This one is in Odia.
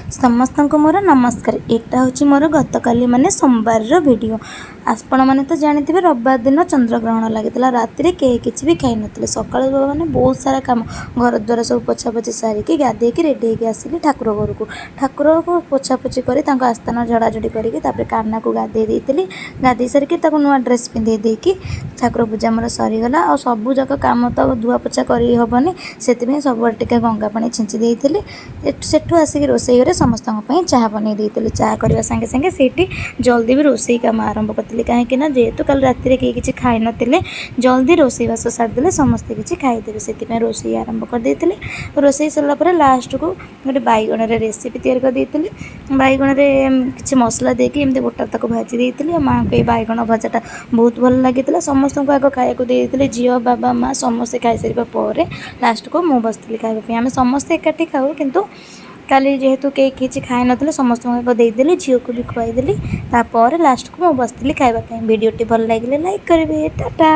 ସମସ୍ତଙ୍କୁ ମୋର ନମସ୍କାର। ଏଇଟା ହେଉଛି ମୋର ଗତକାଲି ମାନେ ସୋମବାରର ଭିଡ଼ିଓ। ଆପଣମାନେ ତ ଜାଣିଥିବେ, ରବିବାର ଦିନ ଚନ୍ଦ୍ରଗ୍ରହଣ ଲାଗିଥିଲା। ରାତିରେ କେହି କିଛି ବି ଖାଇନଥିଲେ। ସକାଳୁ ମାନେ ବହୁତ ସାରା କାମ, ଘର ଦ୍ୱାର ସବୁ ପୋଛାପୋଛି ସାରିକି, ଗାଧେଇକି ରେଡ଼ି ହେଇକି ଆସିଲି ଠାକୁର ଘରକୁ। ଠାକୁରକୁ ପୋଛାପୋଛି କରି, ତାଙ୍କ ଆସ୍ଥାନ ଝଡ଼ାଝଡ଼ି କରିକି, ତାପରେ କାହ୍ନାକୁ ଗାଧେଇ ଦେଇଥିଲି। ଗାଧେଇ ସାରିକି ତାକୁ ନୂଆ ଡ୍ରେସ୍ ପିନ୍ଧେଇ ଦେଇକି ଠାକୁର ପୂଜା ମୋର ସରିଗଲା। ଆଉ ସବୁ ଯାକ କାମ ତ ଧୁଆ ପୋଛା କରି ହେବନି, ସେଥିପାଇଁ ସବୁଆଡ଼େ ଟିକେ ଗଙ୍ଗା ପାଣି ଛିଞ୍ଚି ଦେଇଥିଲି। ସେଠୁ ଆସିକି ରୋଷେଇ ଘରେ ସମସ୍ତଙ୍କ ପାଇଁ ଚାହା ବନେଇ ଦେଇଥିଲି। ଚାହା କରିବା ସାଙ୍ଗେ ସାଙ୍ଗେ ସେଇଠି ଜଲ୍ଦି ବି ରୋଷେଇ କାମ ଆରମ୍ଭ କରିଥିଲି, କାହିଁକି ନା ଯେହେତୁ କାଲି ରାତିରେ କେହି କିଛି ଖାଇନଥିଲେ, ଜଲ୍ଦି ରୋଷେଇବାସ ସାରିଦେଲେ ସମସ୍ତେ କିଛି ଖାଇଦେବେ। ସେଥିପାଇଁ ରୋଷେଇ ଆରମ୍ଭ କରିଦେଇଥିଲି। ରୋଷେଇ ସରିଲା ପରେ ଲାଷ୍ଟକୁ ଗୋଟେ ବାଇଗଣରେ ରେସିପି ତିଆରି କରିଦେଇଥିଲି। ବାଇଗଣରେ କିଛି ମସଲା ଦେଇକି ଏମିତି ଗୋଟା ତାକୁ ଭାଜି ଦେଇଥିଲି। ଆଉ ମାଆଙ୍କୁ ଏଇ ବାଇଗଣ ଭଜାଟା ବହୁତ ଭଲ ଲାଗିଥିଲା। ସମସ୍ତଙ୍କୁ ଆଗ ଖାଇବାକୁ ଦେଇଦେଇଥିଲି। ଝିଅ, ବାବା, ମା ସମସ୍ତେ ଖାଇସାରିବା ପରେ ଲାଷ୍ଟକୁ ମୁଁ ବସିଥିଲି ଖାଇବା ପାଇଁ। ଆମେ ସମସ୍ତେ ଏକାଠି ଖାଉ, କିନ୍ତୁ କାଲି ଯେହେତୁ କେହି କିଛି ଖାଇନଥିଲେ, ସମସ୍ତଙ୍କୁ ଆଗ ଦେଇଦେଲି, ଝିଅକୁ ବି ଖୁଆଇଦେଲି। ତାପରେ ଲାଷ୍ଟକୁ ମୁଁ ବସିଥିଲି ଖାଇବା ପାଇଁ। ଭିଡ଼ିଓଟି ଭଲ ଲାଗିଲେ ଲାଇକ୍ କରିବେ। ଟାଟା।